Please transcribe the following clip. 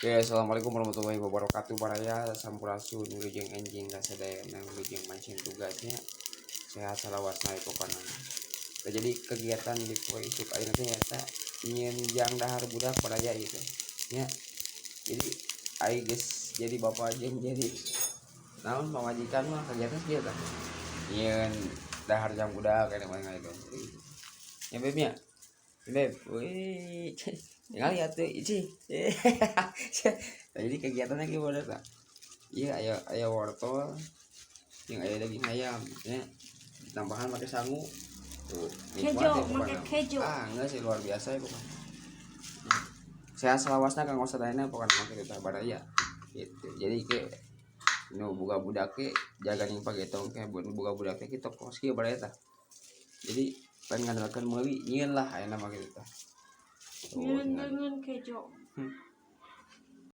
Oke, assalamualaikum warahmatullahi wabarakatuh, baraya. Sampurasun, wilujeng enjing kasadayana, wilujeng mancing tugasnya, sehat salawasna pokona. Nah, jadi kegiatan di poe isuk ayeuna teh nyaeta nyieun jang dahar budak, baraya, gitu nya. Jadi ai geus jadi bapak jeung jadi naon, pamajikan mah kegiatan kieu tah, nyieun dahar jang budak kayak mana itu ya, Beb, nya, Beb. Wih, tinggal lihat tuh ici. Nah, jadi kegiatannya gimana tak? Iya, aya aya wortel yang aya daging ayam ya, tambahan pakai sangu tuh. Kejo, nikmat ya make pokoknya. kejo. Ah, enggak sih, luar biasa ya pokoknya. Sehat selawasna kanggo sadayana pokoknya mah kitu tah, baraya, gitu. Jadi ke nu boga budak ke jaga ning pagetong ke, nu boga budak ke kitu kos kieu, baraya, tah. Jadi lain ngandalkeun meuli, nyieun lah ayeuna mah kitu tah. Tuh, Nyieun tinggal. dengan kejo.